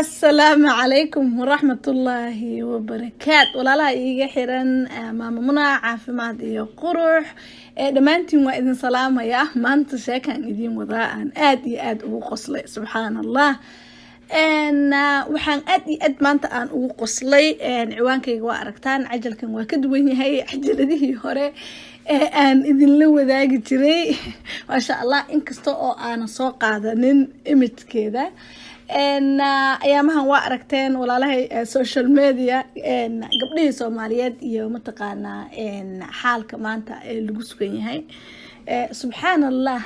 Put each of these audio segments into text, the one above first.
Asalaamu calaykum waraxmatullaahi wabarakaat. Walaalaha iiga xiran Maama Muna Caafimaad iyo Qurux, dhammaantiin waa idin salaamaya. Maanta sheekaan idiin wadaa aan aada iyo aada ugu qoslay. Subxaan Allah, waxaan aad iyo aad maanta aan ugu qoslay, ciwaankayga waa aragtaan, cajalkan waa ka duwan yahay cajaladihii hore ee aan idinla wadaagi jiray, maasha Allah. Inkasta oo aanan soo qaadanin image-keeda, ayaamahan waa aragteen, walaalahay, social media gabdhihii Soomaaliyeed iyo mataqaanaa xaalka maanta ee lagu sugan yahay. Subxaan Allah,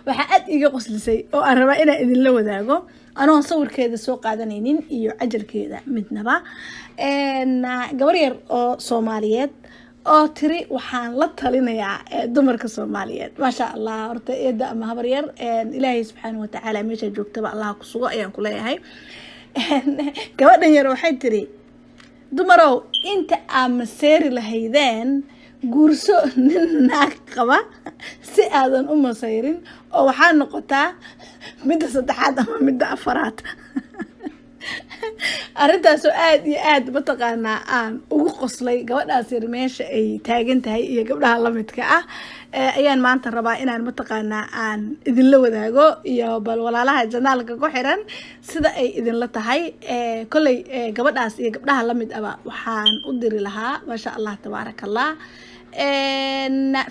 waxaa aada iiga qoslisay oo aan rabaa inaan idinla wadaago, anoon sawirkeeda soo qaadanaynin iyo cajalkeeda midnaba, gabar yar oo Soomaaliyeed oo tiri: "Waxaan la talinayaa dumarka Soomaaliyeed." Maasha Allah, horta eeda ama habar yar, Ilaahay subxaana watacaala meeshaa joogtaba Allah ku sugo ayaan ku leeyahay. Gabadhan yar waxay tiri: "Dumarow, inta aad maseeri lahaydeen, guurso nin naag qaba si aadan u masayrin, oo waxaa noqotaa midda saddexaad ama midda afaraad." Arrintaasoo aada iyo aada mataqaanaa aan ugu qoslay, gabadhaas yar meesha ay taagan tahay iyo gabdhaha lamidka ah ayaan maanta rabaa inaan mataqaanaa aan idinla wadaago, iyo bal walaalaha channel-ka ku xiran sida ay idinla tahay. Kolley gabadhaas iyo gabdhaha lamid aba waxaan u diri lahaa, maasha Allah, tabaaraka Allah,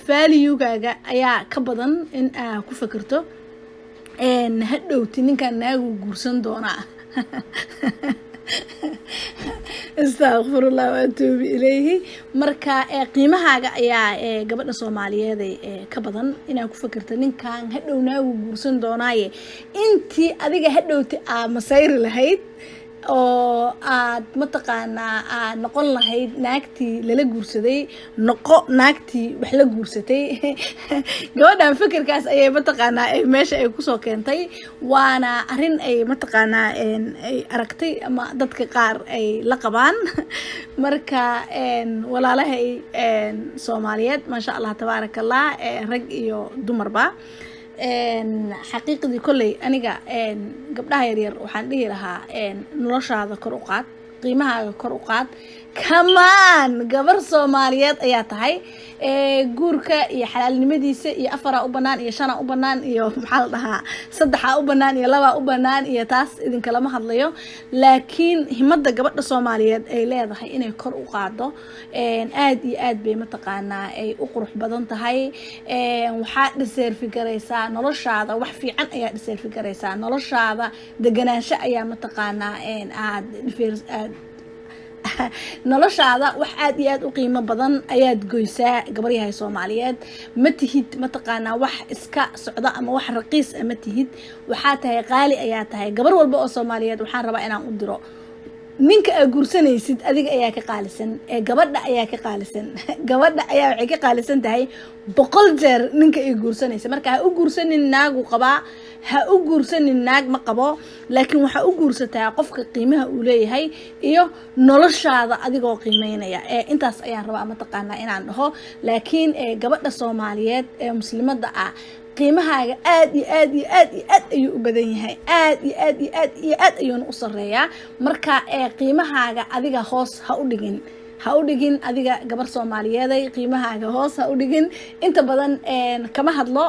value-gaaga ayaa ka badan in aa ku fikirto hadhowti ninkan naagu guursan doonaa. Astaqfirullah waatuubi ilayhi. Marka qiimahaaga ayaa, gabadha Soomaaliyeed, ka badan inaad ku fikirto ninkan hadhow naagu guursan doonaaye. Intii adiga hadhowti aa masayri lahayd oo aad mataqaanaa aad noqon lahayd naagtii lala guursaday, noqo naagtii wax la guursatay. Gabadhan fikirkaas ayay mataqaanaa ay meesha ay kusoo keentay, waana arrin ay mataqaanaa ay aragtay ama dadka qaar ay la qabaan. Marka walaalahay Soomaaliyeed, maasha Allah, tabaaraka Allah, rag iyo dumarba, xaqiiqdii kolley aniga gabdhaha yaryar waxaan dhihi lahaa: noloshaada kor u qaad, qiimahaaga kor u qaad. Kamaan gabar Soomaaliyeed ayaa tahay. Guurka iyo xalaalnimadiisa iyo afaraa u banaan iyo shanaa u banaan iyo maxaa la dhahaa, saddexaa u banaan iyo labaa u banaan iyo taas idinkalama hadlayo, laakiin himada gabadha Soomaaliyeed ay leedahay inay kor u qaado aad iyo aad bay mataqaanaa ay u qurux badan tahay. Waxaa deserve garaysaa noloshaada, wax fiican ayaa deserve garaysaa noloshaada, deganaansho ayaa mataqaanaa aad aad noloshaada, wax aad iyo aad u qiimo badan ayaad goysaa. Gabaryahay Soomaaliyeed, ma tihid mataqaanaa wax iska socda ama wax raqiis a ma tihid. Waxaa tahay qaali ayaa tahay. Gabar walba oo Soomaaliyeed waxaan rabaa inaan u diro: ninka aad guursanaysid adiga ayaa ka qaalisan, ee gabadha ayaa ka qaalisan. Gabadha ayaa waxay ka qaalisan tahay 100 jeer ninka ay guursanaysa. Marka ha u guursanin naagu qabaa, ha u guursanin naag ma qabo, laakiin waxaa u guursataa qofka qiimaha uu leeyahay iyo noloshaada adigoo qiimeynaya. Intaas ayaan rabaa mataqaanaa inaan dhaho. Laakiin gabadha Soomaaliyeed ee Muslimada ah, qiimahaaga aad iyo aad iyo aad iyo aad ayuu u badan yahay, aad iyo aad iyo aad iyo aad ayuuna u sareeyaa. Marka qiimahaaga adiga hoos ha u dhigin, ha u dhigin. Adiga gabar Soomaaliyeeday, qiimahaaga hoos ha u dhigin. Inta badan kama hadlo,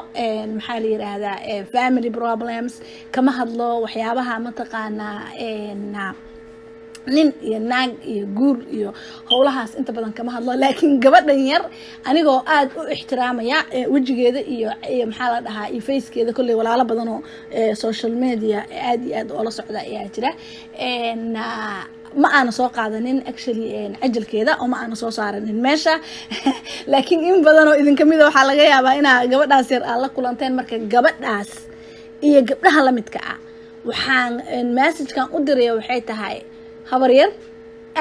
maxaa la yiraahdaa, family problems kama hadlo, waxyaabaha mataqaanaa nin iyo naag iyo guur iyo howlahaas inta badan kama hadlo. Laakiin gabadhan yar, anigoo aada u ixtiraamaya wejigeeda iyo maxaa la dhahaa iyo face-keeda, kolley walaalo badan oo social media aada iyo aad oola socda ayaa jira, ma aana soo qaadanin actually cajalkeeda oo ma aana soo saaranin meesha. Laakiin in badan oo idinka mida waxaa laga yaabaa inaa gabadhaas yar aad la kulanteen. Marka gabadhaas iyo gabdhaha lamidka ah waxaan message-kan u diraya waxay tahay: habar yar,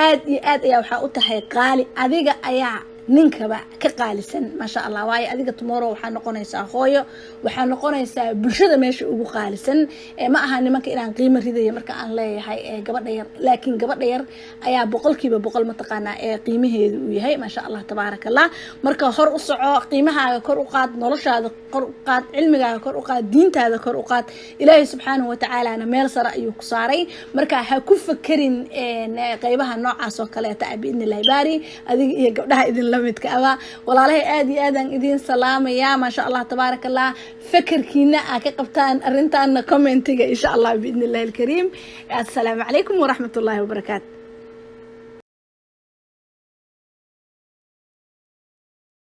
aad iyo aad ayaa waxaa u tahay qaali. Adiga ayaa Ninkaba ka qaalisan, maasha Allah. Waayo, adiga tomorrow waxaa noqonaysaa hooyo, waxaa noqonaysaa bulshada meesha ugu qaalisan. Ma aha nimanka inaan qiimo ridayo marka aan leeyahay gabadha yar, laakiin gabadha yar ayaa 100% mataqaanaa ee qiimaheedu uu yahay, maasha Allah, tabaaraka Allah. Marka hor u soco, qiimahaaga kor u qaad, noloshaada kor u qaad, cilmigaaga kor u qaad, diintaada kor u qaad. Ilaahay subxaanahu watacaalana meel sare ayuu ku saaray. Marka ha ku fakerin qeybaha noocaas oo kaleeta ah, biidni Illahi baari, adiga iyo gabdhaha idin la midka aba. Walaalahay, aad iyo aadaan idiin salaamaya, maasha Allah, tabaaraka Allah. Fakerkiina aa ka qabtaan arrintaana commentiga, insha Allah, biidni Illahi alkariim. Assalaamu calaykum waraxmat ullahi wabarakaatu.